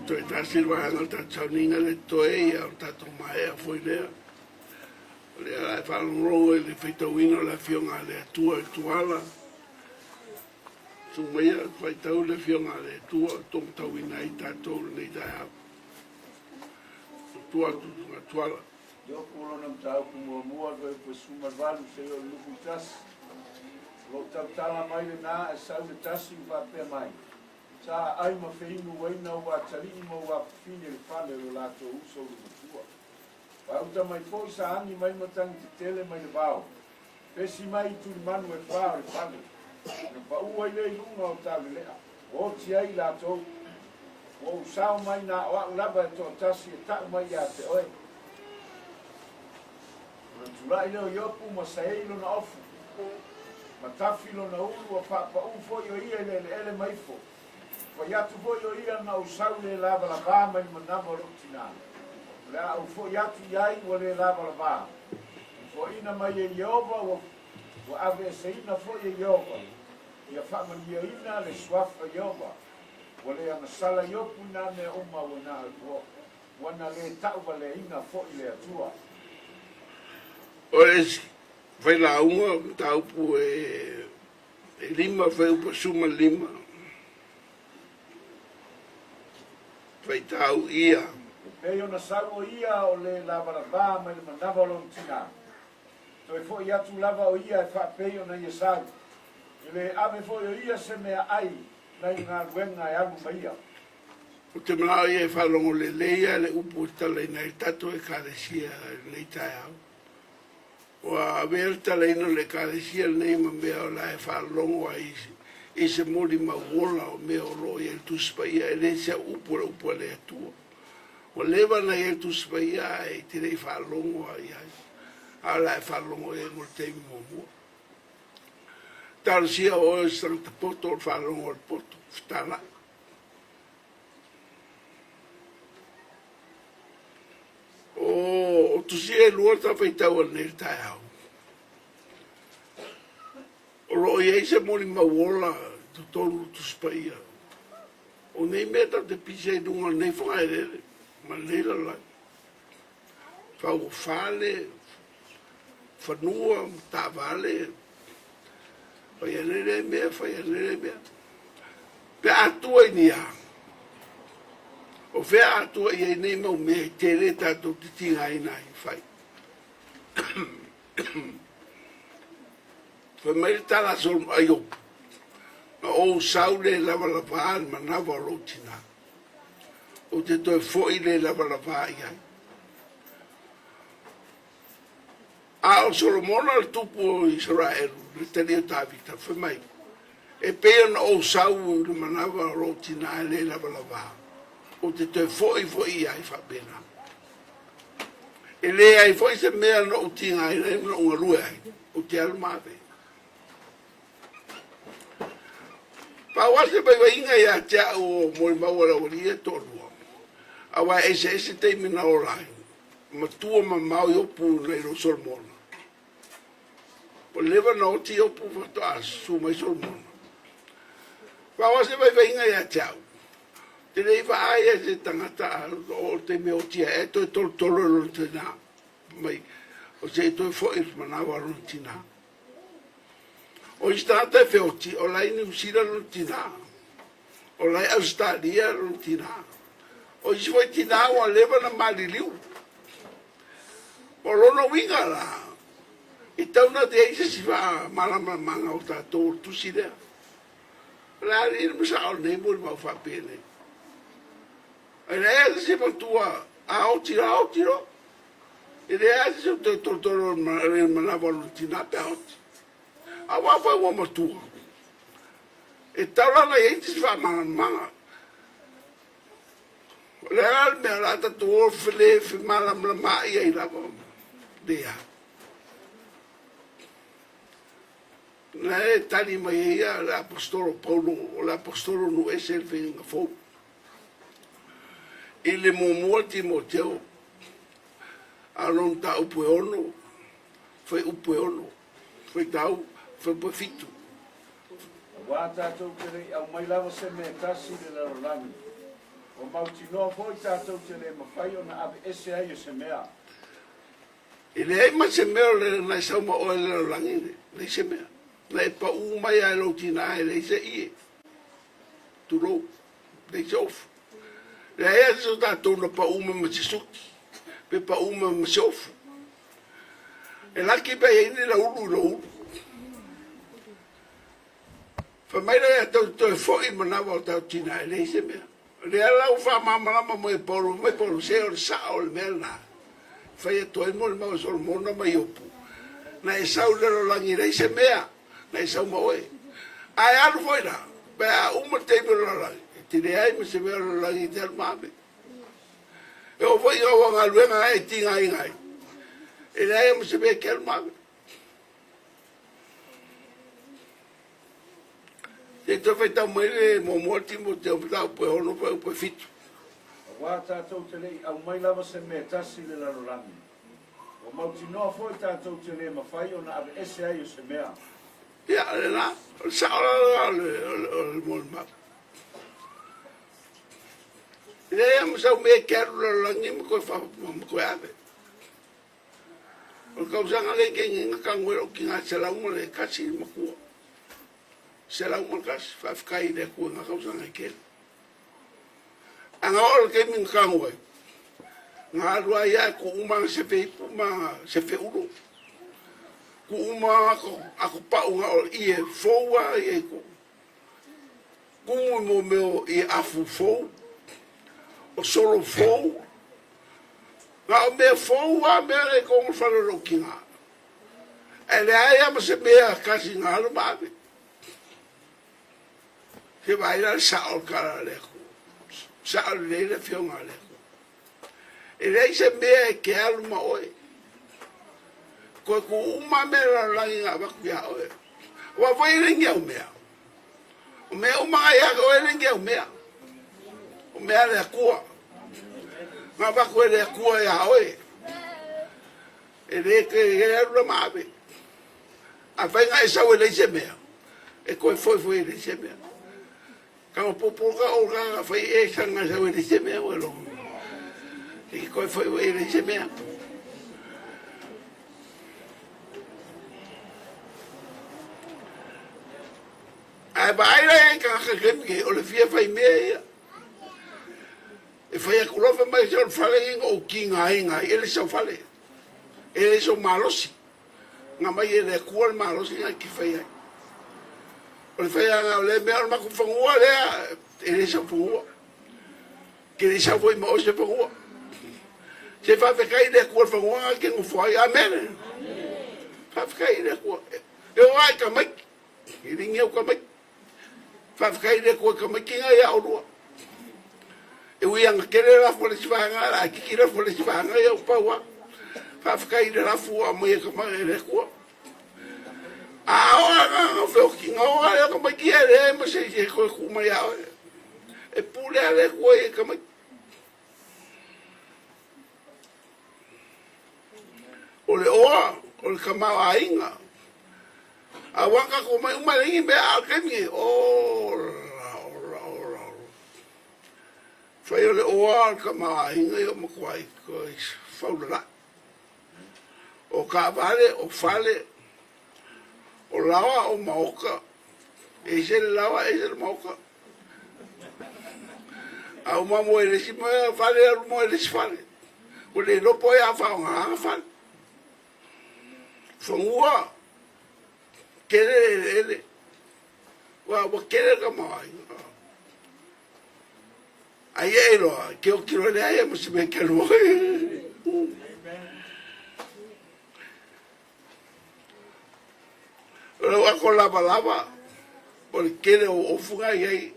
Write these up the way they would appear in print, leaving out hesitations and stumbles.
Toe tasi le vaega o le tatou sauniga le totoe ia o le tatou maea foi lea. O lea la e faalogologo i le faitauina o le Afioga a le Atua i Tuala. Susu maia faitau le Afioga a le Atua o taumatauina ai tatou i lenei taeao. Tua atu i Tuala. Iopu lona mataupu muamua, le fuaiupu e 18 seia o le 21. O lo o tautala mai lena ae sau le tasi ua faapea mai, Sa aai ma feinu uaina ua atalii ma ua afafine i le fale o lo latou uso ulu matua. Faauta mai foi sa agi mai matagi tetele mai le vao, pesi mai i tulimanu e fa o le fale, ona pau ai lea i luga o taulelea, oti ai i latou, Ua ou sao mai na o au lava e toatasi e tau mai ia te oe. Ona tulai lea o Iopu ma saei lona ofu, ma tafi lona ulu, ua faapaū foi o ia i le eleele ma ifo. Fai atu foi o ia na ou sau le lavalavā mai le manava o lou tinā. O le a ou foi atu i ai ua le lavalavā. Ua foaina mai e Ieova, ua, ua aveeseina foi e Ieova. Ia faamanuiaina le suafa Ieova. Ua le agasala Iopu i nā mea uma ua na, ua, ua na le tauvaleaina foi le Atua. O le isi failauga mataupu e 5 fuaiupu 15 faitau ia. E pei ona sau o ia o le lavalavā mai le manava o lona tinā, toe foi atu lava o ia e faapei ona ia sau. E le ave foi o ia se mea ai nai galuega e alu ma ia. Ou te manao ia e faalogo lelei a le upu e tatalaina ai le tatou Ekalesia i lenei taeao. Ua avea le talaina o le Ekalesia lenei ma mea o la e faalogo ai i se molimau ola o mea o lo o i ai le Tusi Paia, e le se au upu o le upu a le Atua. Ua leva ona i ai le Tusi Paia ae e te le i faalogo lava i ai, a o le a e faalogo i ai mo le taimi muamua. Talosia oe o se tagata poto o le faalogo a le poto, fetalai. O tusi e lua sa faitau ananei i le taeao. O lo o i ai se molimau ola i totonu o Tusi Paia. O nei mea tatou te pisa i luga o lenei fogaeleele ma lenei lalolagi. Fau o fale, fanua ma taavale, fai ane lea mea, fai ane lea mea. Pe a tua i ni a? O fea a tua i ai nei mau mea e tele tatou te tigaina ai e fai? Fai mai le tala a Solomona, a Iopu, Na ou sau le lavalavā i le manava o lou tinā, ou te toe foi le lavalavā i ai. A o Solomona le tupu o Isaraelu, le talii o Tavita, fai mai, E pei ona ou sau i le manava o lou tinā e le lavalavā, ou te toe foi foi i ai faapena. E leai foi se mea na ou tigaina ai ma na ou galue ai, ou te alu ma ave. Pau lava se vaivaiga ia te au o molimau a le aualii ia e toalua, aua e eseese taimi na ola ai, matua mamao Iopu nai lo Solomona. Ua leva na oti Iopu faatoa susu mai Solomona. Pau lava se vaivaiga ia te au, te le i vaai ai se tagata o le taimi e oti ai, ae toe tolotolo e lona tina mai, o se i toe foi i le manawa o lona tina. O isi tagata e feoti, o la i Niu Sila lona tina, o la i Ausetalia lona tina. O isi foi tina ua leva na maliliu. O lona uiga la, e tau na te ai se isi faamalamalamaga o tatou o le tusi lea. O le a alii le masao lenei molimau faapenei. Ai leai a se matua a oti loa oti loa. E leai a se o toe tolotolo o le manava o lona tina pe a oti. Aua foi ua matua. E tau la ona i ai se isi faamalamalamaga. O le a le mea o le a tatou o le femalamalamaai ai lava? Leai. Na e tali mai ai ia le Aposetolo Paulo, o le Aposetolo nuu ese i le Faiga Fou. I le muamua Timoteo, a o lona mataupu e 6, fuaiupu e 6, fuaitau, fuaiupu e 7. Aua tatou te le i aumai lava se mea e tasi i le lalolagi. Ua mautinoa foi tatou te le mafai ona aveese ai e se mea. E leai ma se mea o le na e sau ma oe i le lalolagi nei, leai se mea. Na e pau mai lava i lou tina e leai se ie, tulou, leai se ofu. Leai lava se o tatou na pau mai ma se suki, pe pau mai ma se ofu. E laki pe i ai ni laulu i lou ulu. Fai mai la ia tou toe foi i manawa o tatou tina, e leai se mea. O lea la ua faamalamalama mai e Paulo, fai mai Paulo, se o le sao o le mea lena, e fai atu ai molimau e Solomona ma Iopu, na e sau i le lalolagi e leai se mea, na e sau ma oe. Ae alu foi la, pe a uma le taimi o le lalolagi, e te leai ma se mea o le lalolagi e te alu ma ave. E oo foi i au galuega e tigaina ai, e leai ma se mea e te alu ma ave. Se i toe faitau mai le muamua Timoteo mataupu e 6 fuaiupu e 7. Auā tatou te le i aumai lava se mea tasi i le lalolagi, ua mautinoa foi tatou te le mafai ona aveese ai o se mea. Ia, o lena, o le sao la lena o le molimau. E leai lava ma sau mea e te alu i le lalolagi ma toe ma toe ave. O le tausaga lea i nei na tago ai lou tina 101 i le matua. 101, faafetai i le Atua i na tausaga e tele. A na oo i le taimi na tago ai, na alu lava ia e tuu uma ana sefe ipu ma ana sefe ulo. Tuu uma ako pau na o ie fou lava ia i tuu. Kumu i mo mea o ie afu fou, o solo fou, Na o mea fou lava mea nei tonu le fale o lou tina. Ae leai lava ma se mea tasi na alu ma ave. Se vaai la le sao o le tala a le Atua. Sao lelei le afioga a le Atua. E leai se mea e te alu ma oe. Koe tuu uma mea lalolagi na avatu iā oe. Aua foi e le ni au mea. O mea uma na ia oe e le ni au mea. O mea a le Atua. Na avatu e le Atua iā oe. E le te e alu la ma ave. Afai na e sau e leai se mea, e toe foi foi e leai se mea. Ka popo ka o ka fai e sanga sau e leai se mea ua logo. E toe foi foi e leai se mea. Ae vaai la i tagata taimi nei, o le fia fai mea ia. E fai atu loa fai mai se o le fale lenei na ou tigaina ai, e le sau fale, e le sou malosi. Na aumai e le Atua le malosi na e te fai ai. O le faiaga o lea mea o le matou fanua lea, e le sau fanua. Ke le sau foi ma oe se fanua. Se faafetai i le Atua i le fanua na te nofo ai. Amene. Faafetai i le Atua. E oo lava i tamaiti. E le ni au tamaiti. Faafetai i le Atua i tamaiti na ia olua. E ui ana tele lafo le isi vaega, ae laitiiti lafo le isi vaega, ia ua pau lava. Faafetai i le lafu ua aumai e e le Atua. A oo lava na feotiga, oo lava lea o tamaiti ia e leai ma se isi e toe tuu mai ia oe. E pule lava le Atua i tamaiti. O le oa, o le tamaoaiga. Aua tatou omai uma e leai ni mea, a o le taimi nei, ola, ola, ola, ola. Fai o le oa o le tamaoaiga ia ua matuai faulalai. O taavale, o fale, o laoa, o maota, e ese le laoa, ese le maota. A uma moe i le isi fale, alu moe i le isi fale. Ua le iloa po o ai a faaaogaina fale. Fanua, tele le eleele, ua tele le tamaoaiga. Ai e iloa, ke o kilo le ai ma se mea ke alu ai. O lau ako lavalava, o le tele o ofu na i ai,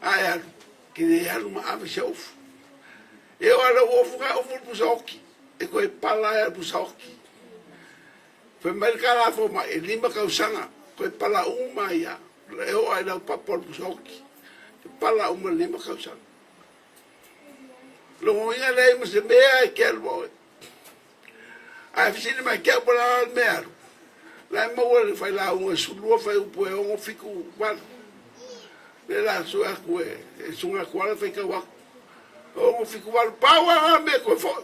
a e alu, ke le alu ma ave se ofu. E o ala ofu na ofu le pusa oki, e koe pala ai le pusa oki. Fai mai le kalafo mai, e 5 tausaga, koe pala uma ai a, e oo ai lau papa o le pusa oki. E pala uma le 5 tausaga. Logoina leai ma se mea e ke alu ma oe. Ae fesili mai ke au po o le a le mea alu. La e maua le failauga e 12 fuaiupu e 6, 7, 8. Lea la sue aku e e suga aku ala faitau aku. 6, 7, 8, pau a ngā mea koe foi.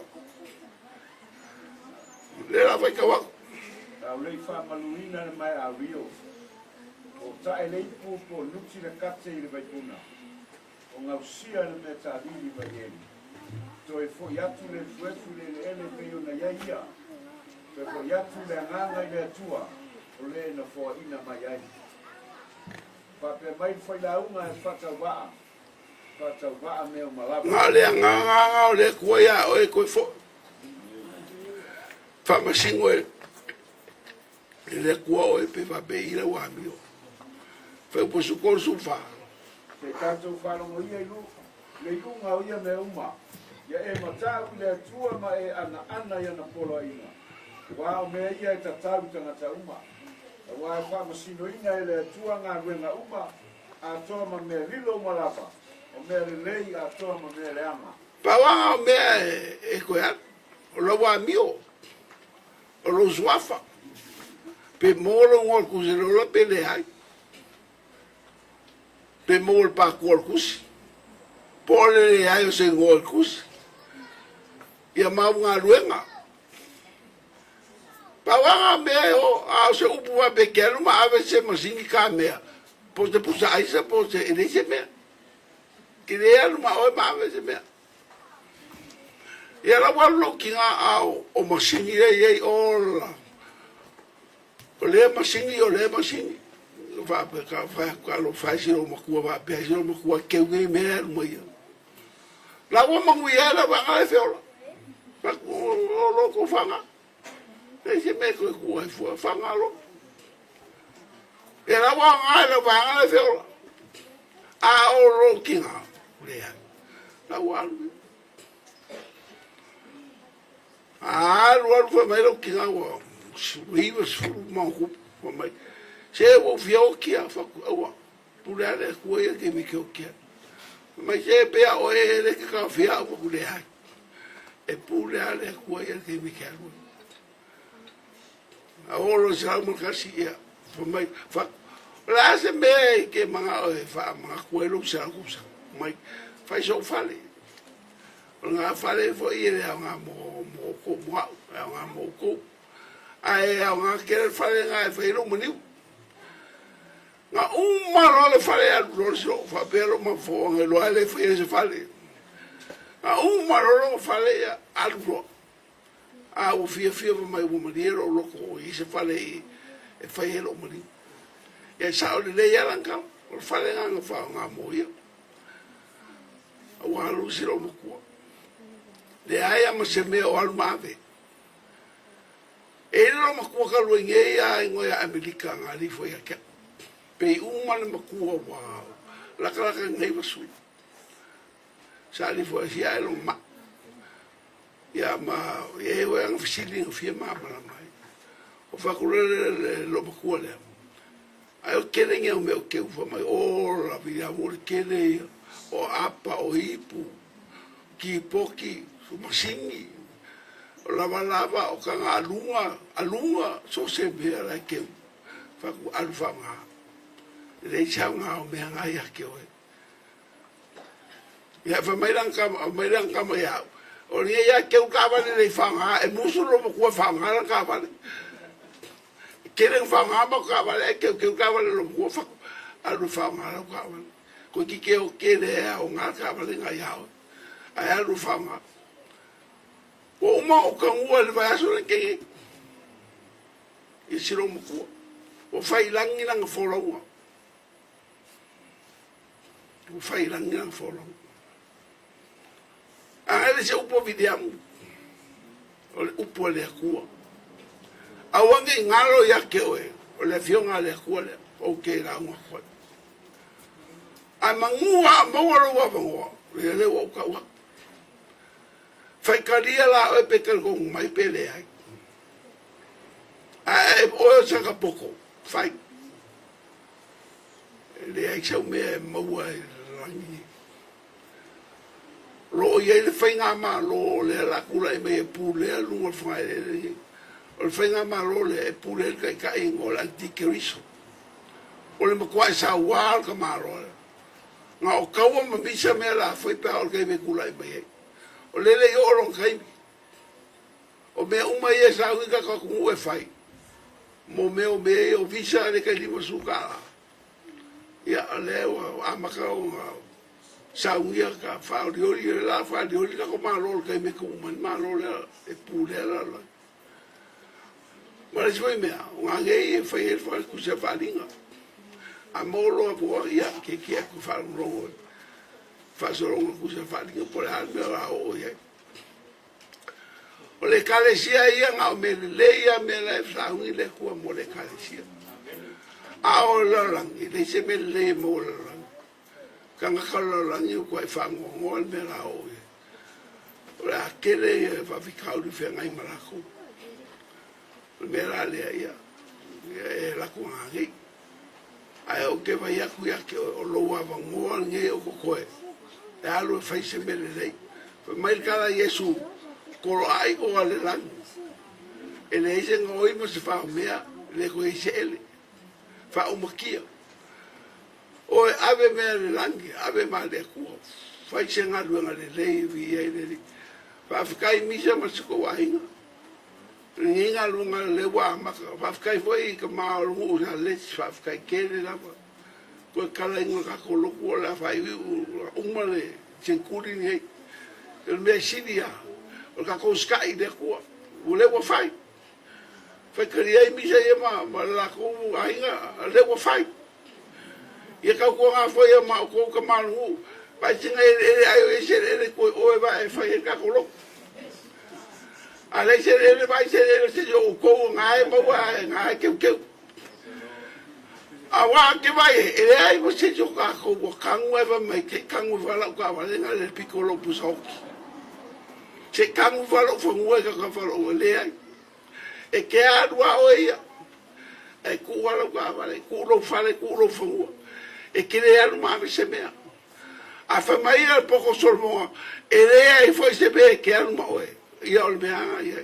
Lea la faitau aku. Tau lei faamaluina le mae awio. O tae le ipu po nuti le kate i le vaipuna. O gausia le mea talili mai eli. Toe foi atu le efuefu i le eleele pei ona i ai ia. Toe foi atu le agaga i le Atua o le na foaina mai ai. Faapea mai le failauga e faatauvaa, faatauvaa mea uma lava. Na o le agaga o le Atua iā oe toe foi. Faamasino e le Atua oe pe faapei lau amio. Fuaiupu 34. Se tatou faalogo ia i le iuga o ia mea uma, ia e matau i le Atua ma e anaana i ana poloaiga, aua o mea ia e tatau i tagata uma. Aua e faamasinoina e le Atua galuega uma, atoa ma mea lilo uma lava, o mea lelei atoa ma mea leaga. Pauaga o mea e toe alu, o lau amio, o lou suafa, pe maua lou igoa o le tusi o le ola pe leai, pe maua le patua o le tusi, po o le leai o se igoa o le tusi, ia mau galuega. Pauaga o mea e o, a o se upu faapea ke alu ma ave se masini ka mea, po o se pusa aisa po o se, e leai se mea. Ke le alu ma oe ma ave se mea. Ia la ua alu lou tiga a o masini lea e i ai, ola. O lea masini, o lea masini. Faapea ka fai atu ka alofa ai si lou matua faapea ai si lou matua keu nei mea e alu mai ai. La ua manuia ai la vaega e feola. O lo tou whanga. Nei se mea koe kua e fua whanga lo. E la ua ngā la vaega e feola. A o lo ki ngā. Lea. La ua alu. A alu alu fai mai lou ki ngā ua. Iwa sefulu ma kupu. Fai mai. Se ua ufia o kia. Faku aua. Pule a le Atua ia ke mike o kia. Mai se pe a oe e le ke kaofia au paku le ai. E pule a le Atua ia ke mike alu. A olo se au makasi ia. Fa mai, fa, o le a se mea i ke manga o e wha manga kua i lou se au kusa. Mai, fai so fale. O ngā fale fo i le au ngā mo, mo kou mo au, au ngā mo kou. Ae au ngā kere fale ngā e whai lou maniu. Na uma loa le fale alu loa le soo faapea lou mafofoga e loa le faia se fale. Na uma loa lou fale ia alu loa. A ua fiafia fai mai ua malie lou loto ua i ai se fale i e fai ai lou maliu. Ia e sao lelei lava lana tala, o le fale lena na faaaoga mo ia. A ua alu si lou matua. Leai lava ma se mea o alu ma ave. E i ai lou matua talu ai nei a ingoa ia Amelika nga alii foi ia te au. Pei uma le matua ua lakalaka nei va sui. Sa alii foi asia ae lona maa. Ia ma e i ai anga fesili na fia malamalama ai. O fai atu le le lou matua lea. Ae o tele ni au mea o keu fai mai ola viliamu o le tele ia o apa o ipu kipoki o masini o lavalava o kaga aluga aluga so se mea la e keu fai atu alu faaaoga e leai se aoga o mea na ia te oe. Ia fai mai lana tama mai lana tama ia au o lenei ia keu taavale le i faaaoga e musu lou matua e faaaoga lana taavale. Tele na faaaoga mau taavale ae keukeu taavale a lou matua fatu alu e faaaoga lau taavale. Toeitiiti e tele e aoga le taavale na ia oe ae alu e faaaoga. Ua uma ona ou taunuu i le vaiaso lea na tea nei i si lou matua. Ua fai i lagi lana folauga. Ua fai i lagi lana folauga. A e le se upu a Viliamu, o le upu a le Atua. Aua ne i galo ia te oe, o le Afioga a le Atua lea, ou te lauga atu ai. Ae manu lava a maua lou avanoa, ia lea ua ou tau atu. Faitalia la oe pe talitonu mai pe leai. Ae oe o se poto, fai. E leai sau mea e maua i le lagi nei. O lo o i ai le faigamalo lea o le a tulai mai e pulea luga o le fogaeleele lenei. O le faigamalo lea e pule ai le taitaiga o le antikeriso. O le matuai saua o le tamaloa lea. Na o kaua ma misa mea la fai pe a oo i le taimi e tulai mai ai. O lea e le i oo lona taimi. O mea uma ia e sauni tatou atunuu e fai, mo mea o mea ia o visa le tai $50. Ia, o lea ua amata ona saunia ka faaolioli, o le a faaolioli tatou Malo i le taimi e tuu mai le Malo lea e pulea le lalolagi. Ma le isi foi mea, o ga nei e fai ai le tusi a faaaliga. A maua loa avanoa, ia, tietie atu e faalogologo i le faasologa o le tusi a faaaliga po o le a le mea o le a oo i ai. O le Ekalesia ia na o mea lelei lava mea la e sauni le Atua mo le Ekalesia. A o le lalolagi, e leai se mea lelei e maua i le lalolagi. Tagata o le lalolagi ua tuai faanoanoa le mea la oo i ai. O le a tele ia faafitauli feagai ma latou. O le mea la lea, ia, e alu atu nanei. Ae ou te vaai atu ia te oe, o lou avanoa lenei o totoe, e alu e fai se mea lelei. Fai mai le tala a Iesu, Toloaio a le lagi, e leai se gaoi ma se faomea, e le toe i ai se ele. Faaumatia. Oe ave mea i le lagi, ave ma le Atua, fai se galuega lelei e viia ai le Alii. Faafetai Misa ma si tou aiga. Lenei galuega lea ua amata. Faafetai foi i tama o le nuu sa Les, faafetai tele lava. Toe talaina o tatou lotu o le a faaiuiu uma le seneturi lenei. O le mea sili lava, o le tatou usitai i le Atua, o lea ua fai. Faitalia ai misa ia ma le latou aiga, o lea ua fai. Ia tautuana foi ia ma outou tamaluu, vaai sina eleele ai o i ai se eleele toe oe vae e fai ai le tatou lotu. A leai se eleele, vaai se eleele se i o outou na e maua ae na e teuteu. Aua ke vai e, e leai ma se isi o tatou ua tanu ae fai mai, se i tanu ifo lava lau taavale na le pito o lou pusa oti. Se i tanu ifo lava lou fanua i ka falogo, e leai. E te alu lava oe ia, ae tuu lava lau taavale, tuu lou fale, tuu lou fanua. E te le alu ma ave se mea. A fai mai ia le poko Solomona, e leai foi se mea e te alu ma oe. Ia o le mea lava ia.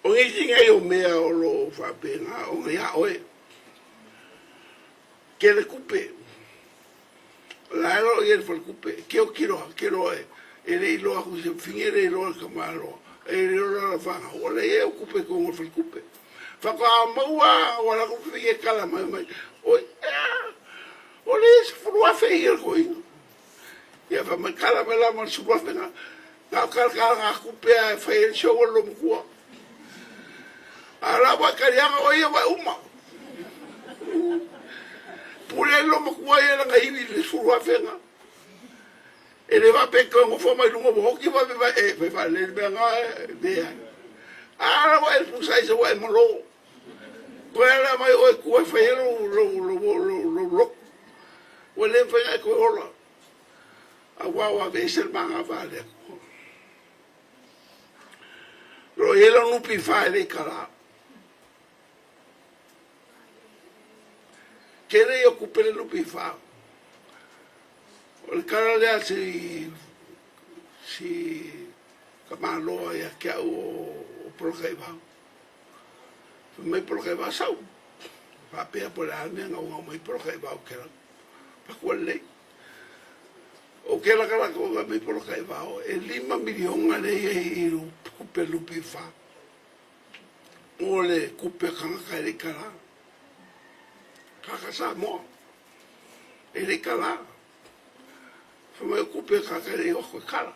O nisi nei o mea o lo o faapena ona iā oe. Tele tupe. O la e lo i ai le faletupe. Ke kiloa, kiloa e, e le iloa aku se fine le iloa le tamaloa. E le iloa la whanau. O le ia o kupe kongo faletupe. Whaka maua o ala kupe fine kala mai mai. Oi, ea, o le se fulu afe i le koinga. Ia wha mai kala mai la ma sulu afe nga. Nga o kala kala nga kupe a e whai e show o lo mkua. A la wa karianga o ia wa uma. Pule lo makua ia langa iwi le 10,000 nga. E le wa pe ko ngofo mai lunga mo hoki wa va e fai fa le mea nga e le. A la wa e pusa i se wa e malo. Ko ala mai o e ku e fai lo lo lo lo lo lo. Wa le fai ai ko ola. A wa wa ve se manga va le. Lo e lo nupi fa le kala. Tele ia o kupe le NPF. O le tala lea si si tamaloa ia te au o Polataivao. Fai mai Polataivao, sau. Faapea po o le a le mea e gaugau mai Polataivao ke lau. Patua lelei. O ke lakalaka o mai Polataivao, e $5 miliona lea e i ai i kupe NPF. O le kupe kangaka e le i kala. Kaka Samoa. E le i kala. Fai mai o kupe kaka e le i oko e kala.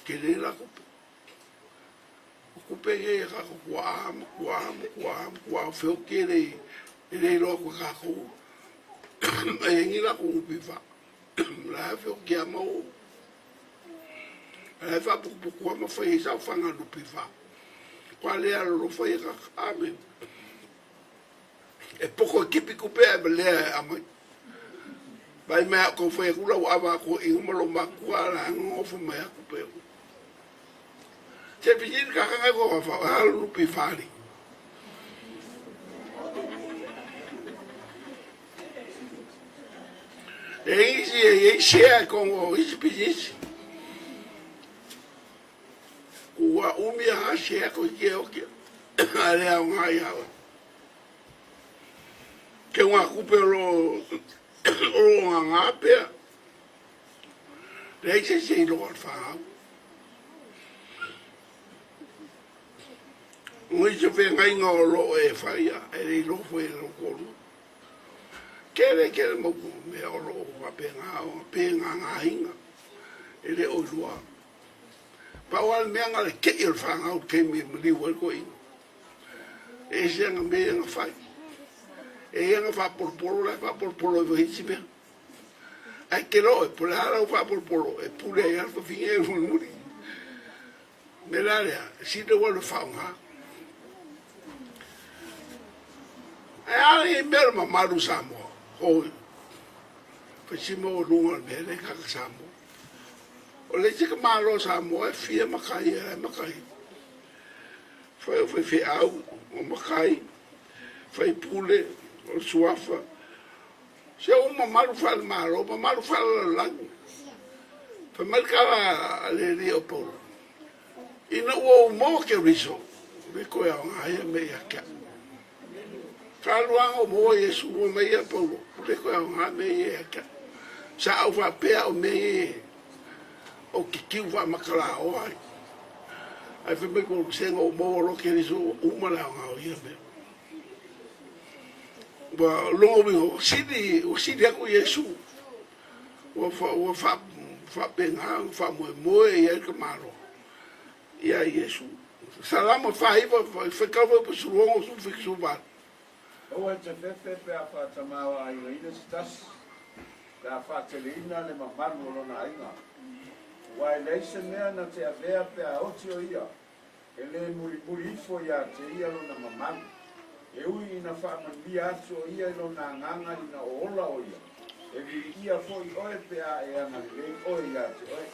Tele la kupe. O kupe nei e kako kua a, ma kua a, ma kua a, ma kua a, feoki e le i, e le iloa koe kākou. E engi la ko ngupi wha. La e feoki a mau. La e whaapukupuku a ma whai e sau whanga lupi wha. Kua lea lolo whai e kaka. Amen. E poko e kipi kupe e ma lea e amai. Vai mea ko whai e kula wa awa ko i uma lo makua la ngofo mai a kupe. Se pisini kakanga ko wa wha lupi whari. E isi e iai share kongo isi pisisi. Kua umi a share ko ke okia. Ae le aoga ia oe. Ke ngā kupe o lo o lo ngā ngā pea. Leai se se i loa le whāau. Ngoi se whengainga o lo e whaia e le iloa foi e lo kolu. Kele kele mau mea o lo o whapenga o pe ngā ngā hinga e le o iloa. Pau a le mea nga le kei o le whāngau taimi e maliu ai koe inga. E ese anga mea ia nga whai. E ia nga whāporoporo la e whāporoporo e wahiti mea. Ai ke loe, po le hala o whāporoporo e pule ai alfa finge e muli muli. Me la lea, sina ua le whaonga. Ai ala i mea le mamalu Samoa. Hoi. Whaisima o lunga o le mea le kaka Samoa. O le isi ka Malo o Samoa e fia makai e lae makai. Fai o faifeau, o makai, faipule, o le suafa. Se o mamalu faale-Malo, mamalu faale-lalolagi. Fai mai le tala a le alii o Paulo, Ina ua ou maua Keriso, le koe aoga ia me ia te au. Faluaga o maua Iesu ua mai ia Paulo, le koe aoga me ia te au. Sa au faapea o mea ia o ke kiu faamakalaoa ai. Ae fai mai ko sega o maua loa Keriso ua uma le aoga o ia mea. Ua logo uiga ua sili, ua sili aku Iesu. Ua fa, ua fa, faapena ona faamoemoe i ai ka Malo iā Iesu. Salamo 49, faitau foi po 16, 18. Aua e te fefe pe a faatamaoaigaina se tasi, pe a faateleina le mamalu o lona aiga. Aua e leai se mea na te avea pe a oti o ia, e lē mulimuli ifo iā te ia lona mamalu. E ui ina faamanuia atu o ia i lona agaga ina o ola o ia, e viia foi oe pe a e agalelei oe iā te oe.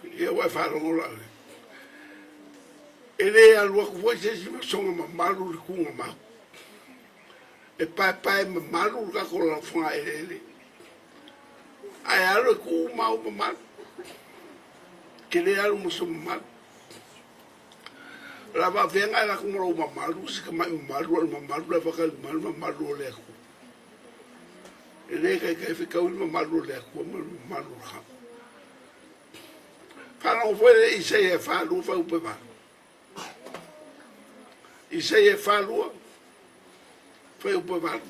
Ia ua e faalogo la oe. E lē alu aku foi se isi masoga mamalu i le kugamau. E paepae mamalu le tatou lafoga eleele. Ae alu e kuu mau mamalu. Ke lē alu ma so mamalu. O le a faafeaga e latou ma lou mamalu, si tamai mamalu, a o le mamalu la e faatali mai, o le mamalu o le Atua. E lē taitai fetaui le mamalu o le Atua ma le mamalu o le kava. Faalogo foi le Isaia e 42 fuaiupu e 8. Isaia e 42 fuaiupu e 8.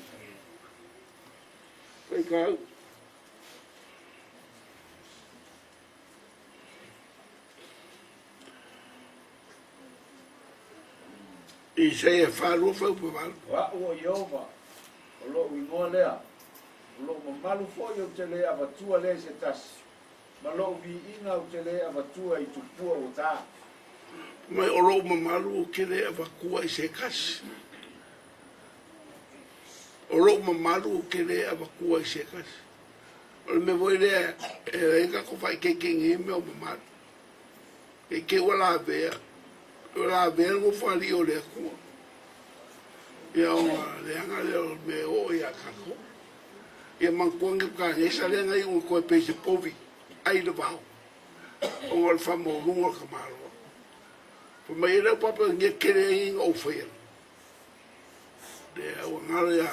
Faitau. Isaia 42 fuaiupu e 8. O a'u o Ieova, o lo'u igoa lea, o lo'u mamalu foi ou te lē avatua lea i se tasi, ma lo'u viiga ou te lē avatua i tupua ua tā. Mai o lo'u mamalu ou te lē avatua i se tasi. O lo'u mamalu ou te lē avatua i se tasi. O le mea foi lea e ala ai ona tatou faaiteiteinga i mea o mamalu. Ne i te i ua lavea, ua lavea le nofoalii o le Atua. Ia ona leaga lea o le mea e oo ia tatou. Ia manatua Nebukanesa lea na iu ina toe pei se povi ai le vao, ona o le faamaualuga o le tamaloa. Fai mai ai lau papa ina tele ai na ou faia. Lea ua galo ia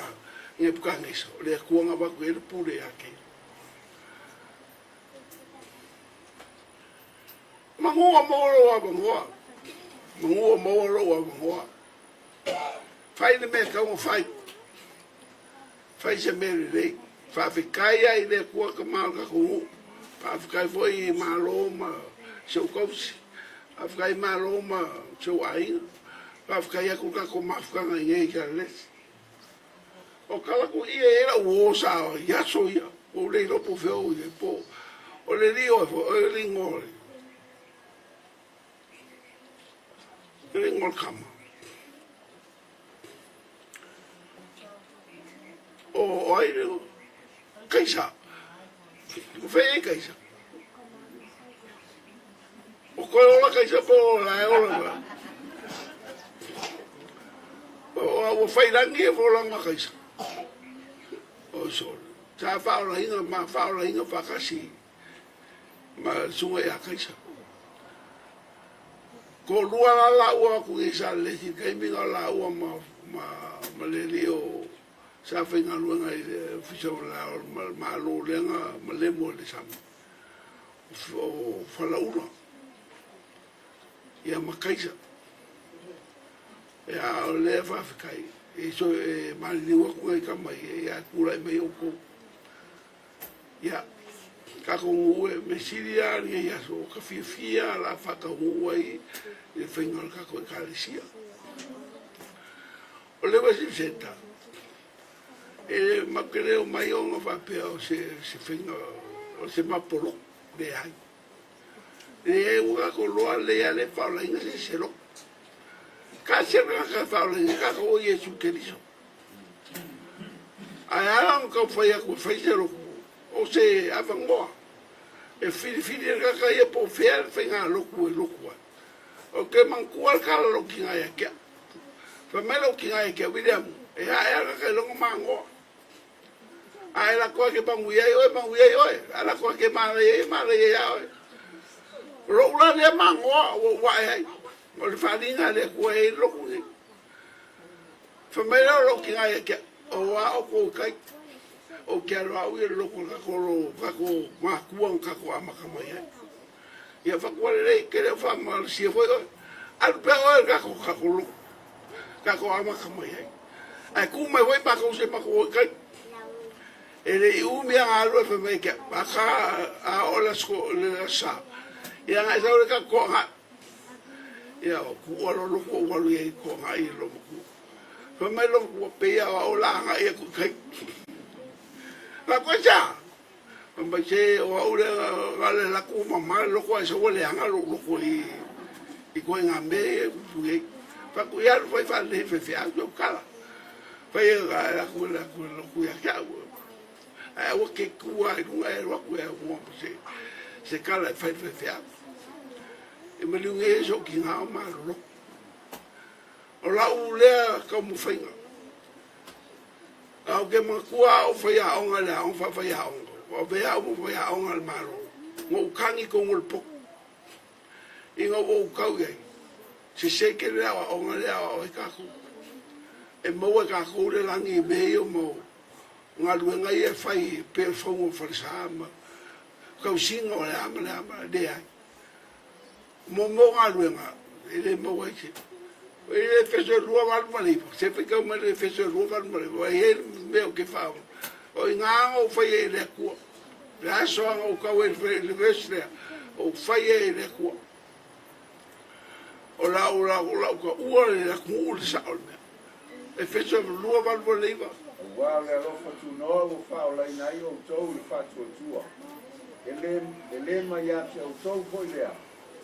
Nebukanesa, o le Atua na avatu i ai le pule ia te ia. Manua maua lou avanoa. Manua maua lou avanoa. Fai le mea e tatau ona fai. Fai se mea lelei. Faafetai ai i le Atua tama o le tatou nuu. Faafetai foi i Malo ma si ou tausi. Faafetai i Malo ma si ou aiga. Faafetai atu le tatou mafutaga i nei i Kalelesi. O tala atu ia e i ai lau uo sa i aso ia, ua ou le iloa po o fea o i ai, po o le alii oe foi, o le igoa o le, le igoa o le tama. O, o ai le igoa? Kaisa. O fea i ai Kaisa? O koe ola Kaisa po o la e ola koe. Ua fai lagi e folanga Kaisa. O sole. Sa faaolaina ma faaolaina faatasi ma le susuga ia Kaisa. Toalua la laua atu i Salelesi i le taimi na o laua ma, ma, ma le alii o sa faigaluega i le Ofisa o le Ao o le Malo lea na malemo i le sami o Falaula ia ma Kaisa. Ia o lea faafetai e so e maliliu atu nai tama ia ia tulai mai outou. Ia, tatou nuu e, mea sili lava lenei aso, ua ta fiafia lava o le a faataunuu ai i le faiga o le tatou Ekalesia. O le worship centre, e matou te le omai ona faapea o se, se faiga, o se mapoloko, leai. Leai, ua tatou iloa lelei lava le faaolaina se isi se lotu. Tasi le tagata e faaolaina tatou o Iesu Keriso. Ae ala ona taumafai atu e fai se lotu, o se avanoa e filifili ai le tagata ia po o fea le faiga lotu e lotu ai. Ou te manatua le tala a lou tina ia te au. Fai mai lou tina ia te au, William, e ae lava le tagata i lona magoa. Ae lako ake manuia ai oe, manuia ai oe. Ae lako ake manaia ai, manaia ai lava oe. O lou la lea magoa ua ou ae ai, o le faaaliga a le Atua e i ai le lotu lenei. Fai mai lea o lou tina ia te au, o a outou i tai, ou te alo au ia i le lotu o le tatou, lo tatou matua na tatou amata mai ai. Ia fatua lelei, ke le o faamalosia foi oe. Alu pea oe i le tatou, tatou lotu, tatou amata mai ai. Ae tu mai foi matou se matou o i tai. E le i umi a galue fai mai ke aka a o le aso le aso sa. Ia ngai sau le tatou toaga. Ia, o ku alo loko o walu ia i ko ngai i lo maku. Fai mai lo maku pe ia o la ngai ia ku kai. La ko sa. Fai mai se o au le ga le la ku mama loko ai sa le anga lo loko i i ko nga me ku ye. Fa ku ia fai fa le fe fe au kala. Fai ga la ku la ku lo ku ia ka. Ai ua ke ku ai lunga e ro ku e mo se se kala fai fe fe au. E maliu nei ai sou kiga o malolo. O lau lea taumafaiga, a ou ke matua a ou faiaoga i le aoga faafaiaoga, ua avea au ma faiaoga a le Malo, na ou tagi i totonu o le potu. Ina ua ou tau i ai, sese tele le aoaoga lea e aoao ai tatou. E maua e tatou le lagi i mea ia o galuega ia e fai e pei o le fauga o falesa ma tausiga o le a ma le a ma le a, leai. Mo galuega e le maua ai se. I le Efeso e 2, 8 ma le 9, se faitau mai le Efeso e 2, 8 ma le 9, e i ai le mea ou te faaoga. O i gā na ou fai ai i le Atua. Le aso na ou tau ai i le verse lea, ou fai ai i le Atua. O lau, lau, lau taua le atunuu le sao o le mea. Efeso e 2, 8 ma le 9. Aua o le alofa tunoa ua faaolaina ai outou i le faatuatua. E le, e le mai ia te outou foi lea,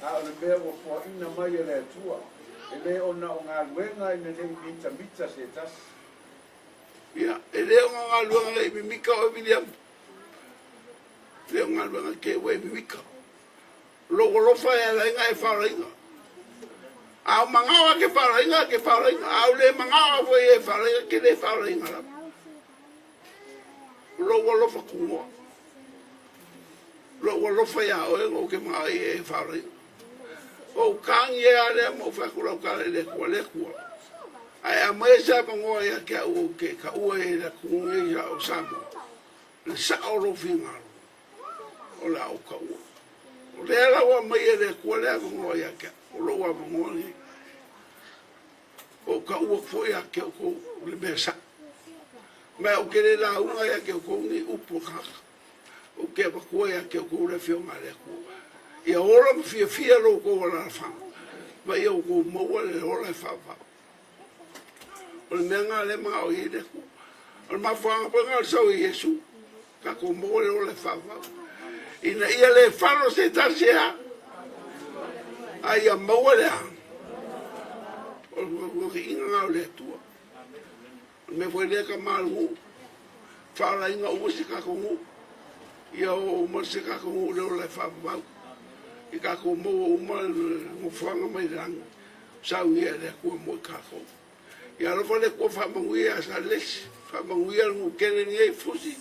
a o le mea ua foaina mai e le Atua, e le ona o galuega ina ne i mitamita se tasi. Ia, e le o galuega le i mimika oe Viliamu. E le o galuega ke ua e mimika. Lou alofa e ala ai na e faalaina. A o manao a ke faalaina, ke faalaina. A o le manao a foi e faalaina, ke le faalaina lava. Lou alofa kumoa. Lou alofa iā oe na ou ke manao ai e faalaina. O ou kagi e a lea ma ou fai atu lau tala i le Atua, le Atua. Ae aumai ai se avanoa ia te au ou te taua ai i le atunuu nei o Samoa, le sao o lou finagalo. O le a ou taua. O lea la ua aumai e le Atua le avanoa ia te au, o lou avanoa lenei. Ua ou taua atu foi ia te outou le mea sao. Ma ou te le lauga ia te outou ni upu a tagata. Ou te avatua ia te outou le Afioga a le Atua. Ia ola ma fiafia lo outou alaalafaga, ma ia outou maua le ola e faavavau. O le mea lena lea e manao i ai le Atua. O le mafuaaga foi lena o le sau e Iesu, tatou maua le ola e faavavau. Ina ia le falo se tasi e a, a ia maua le a. O le viiga lena o le Atua. O le mea foi lea ka malu faalaina uma se tatou nuu. Ia oo uma se tatou nuu le ola e faavavau. I tatou maua uma le nofoaga mai le lagi. Saunia e le Atua mo i tatou. Ia alofa le Atua faamanuia ia Salesi, faamanuia le nuu tele lenei i Fusi,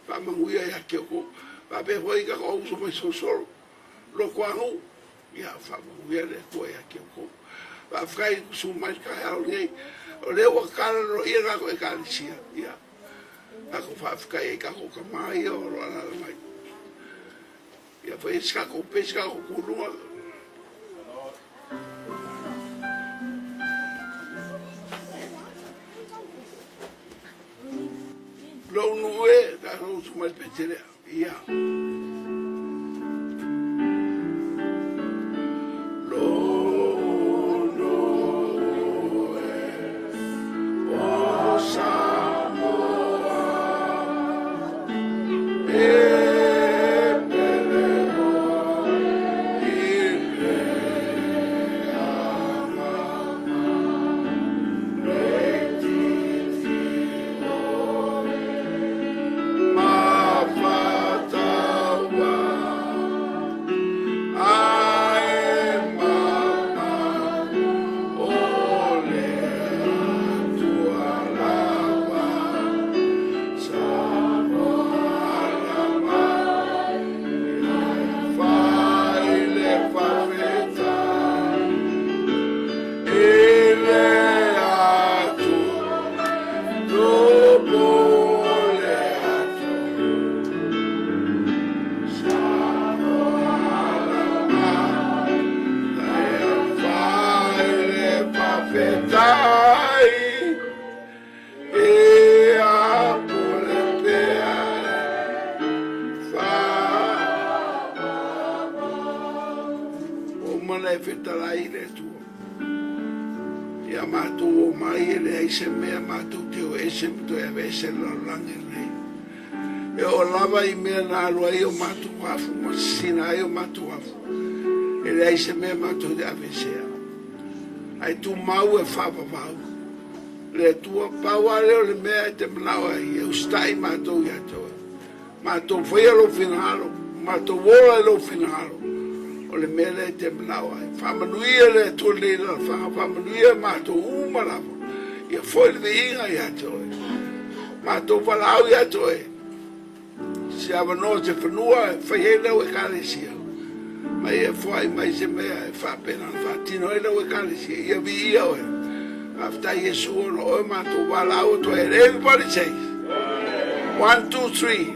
faamanuia ia te outou. Faapea foi i tatou uso mai Solosolo, Lotoanuu. Ia faamanuia le Atua ia te outou. Faafetai susu mai le taeao lenei. O lea ua tatala loaia le tatou Ekalesia. Ia, tatou faafetai ai i tatou tama ia o lo o alaala mai. Ia fai ai se tatou pese, tatou kuluga. Lou nuu e, tatou usu mai le pese lea. Ia. Lou nuu e, o Samoa, e pele oe i le agaga, leititi oe. Mafataua ae mama o le Atua lava Samoa mai fai le faafetai i le Atua. Mana e fetalai le Atua. Ia matou omai e leai se mea matou te o ese ma toe aveese le lalolagi lenei. E oo lava i mea na alu ai o matou afu ma sisina ai o matou afu, e leai se mea matou te aveesea. Ae tumau e faavavau le Atua, pau lava lea o le mea e te manao ai, e usitai matou ia te oe. Matou faia lou finagalo, matou ola i lou finagalo, o le mea lea e te manao ai. Faamanuia le Atua i lenei alalafaga, faamanuia matou uma lava, ia foi le viiga ia te oe. Matou valaau ia te oe, se avanoa se fanua e fai ai lau Ekalesia, ma ia foai mai se mea e faapena ona faatino ai lau Ekalesia, ia viia oe. Faafetai Iesu ona o oe matou valaau atu ai. And everybody says, one, two, three.